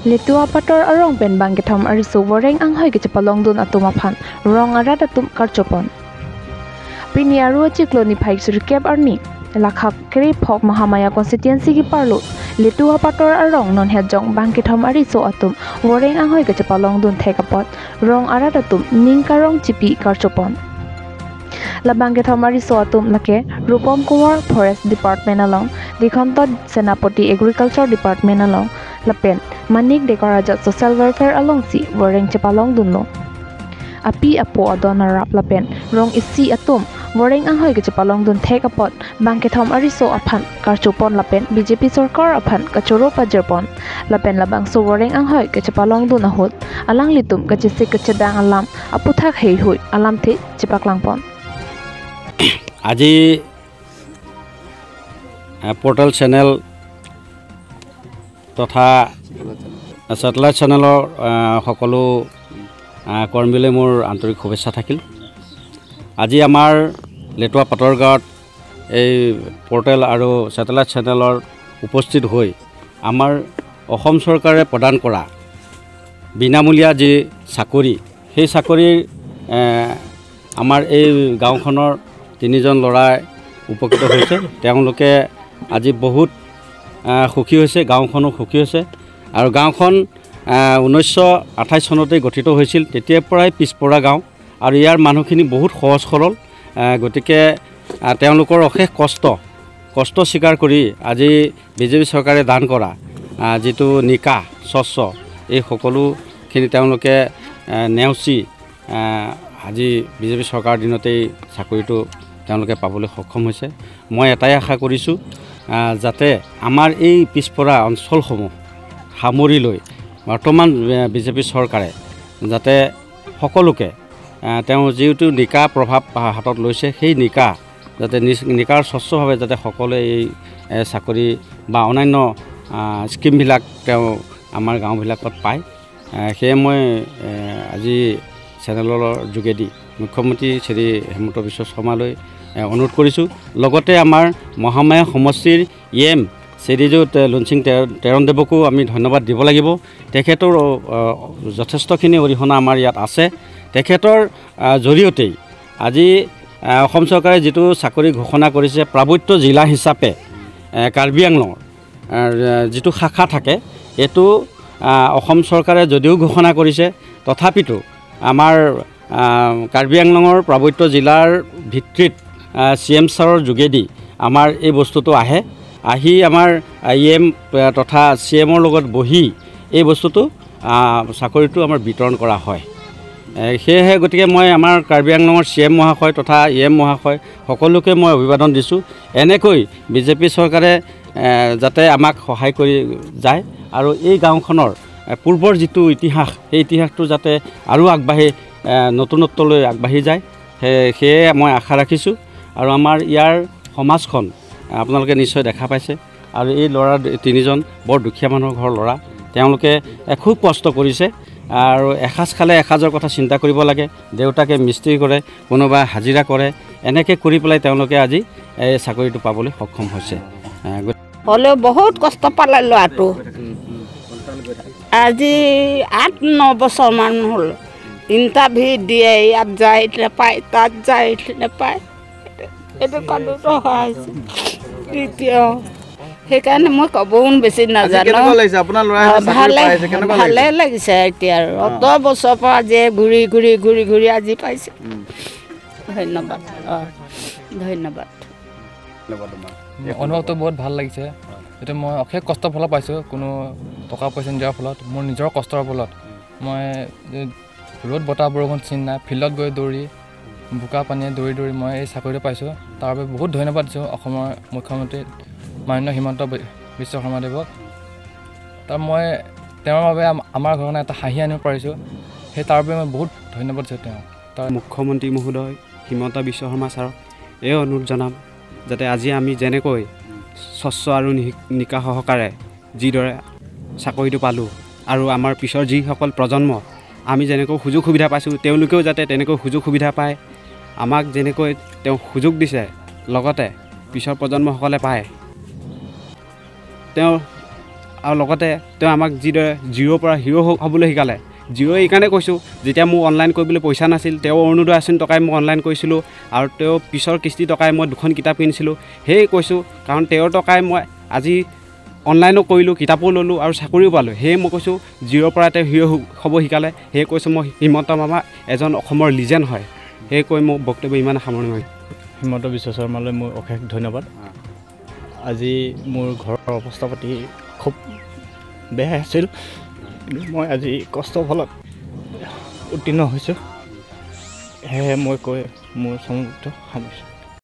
Letua pator arong pen bangkethom ariso wareng anghoi ke chepalong dun atum aphan rong arat atum karchopon. Pini aru chikloni phaik sur kep arni lakhak kre phok Mahamaya constituency ki parlo letua pator arong non hejong bangkethom ariso atum wareng anghoi ke chepalong dun thekapot rong arat atum ningkarong chipi karchopon. Labangkethom ariso atum lake Rupam Kumar Forest Department along Dikhonto Senapati Agriculture Department along lapen Manik Dekaraja Social Welfare along si wareng chepalong dunlo api apo adon arap lapen rong isi atum wareng anghoi ke chepalong dun thek apot bangkethom ariso aphan karchupon lapen BJP sarkar aphan kachoro pajerpon lapen labang so wareng anghoi ke chepalong dun ahot alang litum kachise kachedang alam aputhak hei hui alam the chepaklangpon. আজি portal channel তথা satellite চেনেলৰ সকলো কৰ্মীলৈ মোৰ আন্তৰিক শুভেচ্ছা থাকিল। আজি আমাৰ লেটুৱা পাটৰগাঁৱত এই পৰ্টেল আৰু ছেটেলাইট চেনেলৰ উপস্থিত হৈ আমাৰ অসম চৰকাৰে প্ৰদান কৰা বিনামূলীয়া যি চাকৰি, সেই চাকৰিৰ আমাৰ এই গাঁওখনৰ তিনিজন ল'ৰাই উপকৃত হৈছে। তেওঁলোকে আজি বহুত সুখী হৈছে, গাঁওখনো সুখী হৈছে। আৰু গাঁওখন 1928 চনতেই গঠিত হৈছিল, তেতিয়াৰ পৰাই পিছপৰা গাঁও আৰু ইয়াৰ মানুহখিনি বহুত সহজ সৰল। গতিকে তেওঁলোকৰ অশেষ কষ্ট স্বীকাৰ কৰি আজি বিজেপি চৰকাৰে দান কৰা যিটো নিকা স্বচ্ছ, এই সকলোখিনি তেওঁলোকে নেওচি আজি বিজেপি চৰকাৰৰ দিনতেই চাকৰিটো তেওঁলোকে পাবলৈ সক্ষম হৈছে। মই এটাই আশা কৰিছোঁ যাতে আমাৰ এই পিছপৰা অঞ্চলসমূহ সামৰি লৈ বৰ্তমান বিজেপি চৰকাৰে যাতে সকলোকে তেওঁ যিটো নিকা প্ৰভাৱ হাতত লৈছে, সেই নিকা যাতে নিকাৰ স্বচ্ছভাৱে যাতে সকলোৱে এই চাকৰি বা অন্যান্য স্কীমবিলাক তেওঁ আমাৰ গাঁওবিলাকত পায়। সেয়ে মই আজি চেনেলৰ যোগেদি মুখ্যমন্ত্ৰী শ্ৰী হিমন্ত বিশ্ব শৰ্মালৈ অনুৰোধ কৰিছোঁ। লগতে আমাৰ মহামায়া সমষ্টিৰ ই এম শ্ৰীযুত লুনচিং তেৰণদেৱকো আমি ধন্যবাদ দিব লাগিব। তেখেতৰ যথেষ্টখিনি অৰিহণা আমাৰ ইয়াত আছে। তেখেতৰ জৰিয়তেই আজি অসম চৰকাৰে যিটো চাকৰি ঘোষণা কৰিছে পাৰ্বত্য জিলা হিচাপে কাৰ্বি আংলঙৰ যিটো শাখা থাকে, এইটো অসম চৰকাৰে যদিও ঘোষণা কৰিছে, তথাপিতো আমাৰ কাৰ্বি আংলঙৰ পাৰ্বত্য জিলাৰ ভিত্তিত চি এম ছাৰৰ যোগেদি আমাৰ এই বস্তুটো আহে। আহি আমাৰ ই এম তথা চি এমৰ লগত বহি এই বস্তুটো চাকৰিটো আমাৰ বিতৰণ কৰা হয়। সেয়েহে গতিকে মই আমাৰ কাৰ্বি আংলঙৰ চি এম মহাশয় তথা ই এম মহাশয় সকলোকে মই অভিবাদন দিছোঁ। এনেকৈ বিজেপি চৰকাৰে যাতে আমাক সহায় কৰি যায় আৰু এই গাঁওখনৰ পূৰ্বৰ যিটো ইতিহাস, সেই ইতিহাসটো যাতে আৰু আগবাঢ়ি নতুনত্বলৈ আগবাঢ়ি যায়, সেয়ে মই আশা ৰাখিছোঁ। আৰু আমাৰ ইয়াৰ সমাজখন আপোনালোকে নিশ্চয় দেখা পাইছে। আৰু এই ল'ৰা তিনিজন বৰ দুখীয়া মানুহৰ ঘৰৰ ল'ৰা, তেওঁলোকে খুব কষ্ট কৰিছে আৰু এসাঁজ খালে এসাঁজৰ কথা চিন্তা কৰিব লাগে। দেউতাকে মিস্ত্ৰী কৰে, কোনোবা হাজিৰা কৰে, এনেকৈ কৰি পেলাই তেওঁলোকে আজি এই চাকৰিটো পাবলৈ সক্ষম হৈছে। হ'লেও বহুত কষ্ট পালে ল'ৰাটো। আজি 8-9 বছৰমান হ'ল। ইণ্টাৰভিউ দিয়ে, ইয়াত যায় নাপায়, তাত যায় নাপায়, এইটো কাৰণতো হৈছে এতিয়া। সেইকাৰণে মই ক'বও বেছি নাজানো। ভালে ভালে লাগিছে এতিয়া আৰু অত বছৰৰ পৰা যে ঘূৰি ঘূৰি ঘূৰি ঘূৰি আজি পাইছে। ধন্যবাদ, অঁ ধন্যবাদ। অনুভৱটো বহুত ভাল লাগিছে। এইটো মই অশেষ কষ্টৰ ফলত পাইছোঁ, কোনো টকা পইচা নিদিয়াৰ ফলত, মোৰ নিজৰ কষ্টৰ ফলত। মই ৰ'দ বতাহ বৰষুণ চিন নাই, ফিল্ডত গৈ দৌৰি বোকা পানীয়ে দৌৰি দৌৰি মই এই চাকৰিটো পাইছোঁ। তাৰ বাবে বহুত ধন্যবাদ দিছোঁ অসমৰ মুখ্যমন্ত্ৰী মাননীয় হিমন্ত বিশ্ব শৰ্মাদেৱক। তাৰ মই তেওঁৰ বাবে আমাৰ ঘৰখনে এটা হাঁহি আনিব পাৰিছোঁ, সেই তাৰ বাবে মই বহুত ধন্যবাদ দিছোঁ তেওঁক। তাৰ মুখ্যমন্ত্ৰী মহোদয় হিমন্ত বিশ্ব শৰ্মা ছাৰক এই অনুৰোধ জনাম যাতে আজি আমি যেনেকৈ স্বচ্ছ আৰু নিকা সহকাৰে যিদৰে চাকৰিটো পালোঁ আৰু আমাৰ পিছৰ যিসকল প্ৰজন্ম আমি যেনেকৈ সুযোগ সুবিধা পাইছোঁ, তেওঁলোকেও যাতে তেনেকৈ সুযোগ সুবিধা পায়। আমাক যেনেকৈ তেওঁ সুযোগ দিছে, লগতে পিছৰ প্ৰজন্মসকলে পায়। তেওঁ আৰু লগতে তেওঁ আমাক যিদৰে জিৰ'ৰ পৰা হিৰ' হ'বলৈ শিকালে। জিৰ' এইকাৰণে কৈছোঁ, যেতিয়া মোৰ অনলাইন কৰিবলৈ পইচা নাছিল, তেওঁ অৰুণোদয় আঁচনি টকাই মই অনলাইন কৰিছিলোঁ আৰু তেওঁ পিছৰ কিস্তি টকাই মই 2খন কিতাপ কিনিছিলোঁ। সেয়ে কৈছোঁ, কাৰণ তেওঁৰ টকাই মই আজি অনলাইনো কৰিলোঁ, কিতাপো ল'লোঁ আৰু চাকৰিও পালোঁ। সেয়ে মই কৈছোঁ, জিৰ'ৰ পৰা তেওঁ হিৰ' হ'ব শিকালে। সেয়ে কৈছোঁ, মই হিমন্ত মামা এজন অসমৰ লিজেণ্ড হয়। সেয়ে কৈ মোৰ বক্তব্য ইমান সামৰণি মাৰিছোঁ। হিমন্ত বিশ্ব শৰ্মালৈ মোৰ অশেষ ধন্যবাদ। আজি মোৰ ঘৰৰ অৱস্থা পাতি খুব বেয়া আছিল, কিন্তু মই আজি কষ্টৰ ফলত উত্তীৰ্ণ হৈছোঁ। সেয়েহে মই কৈ মোৰ চমু সামৰিছোঁ।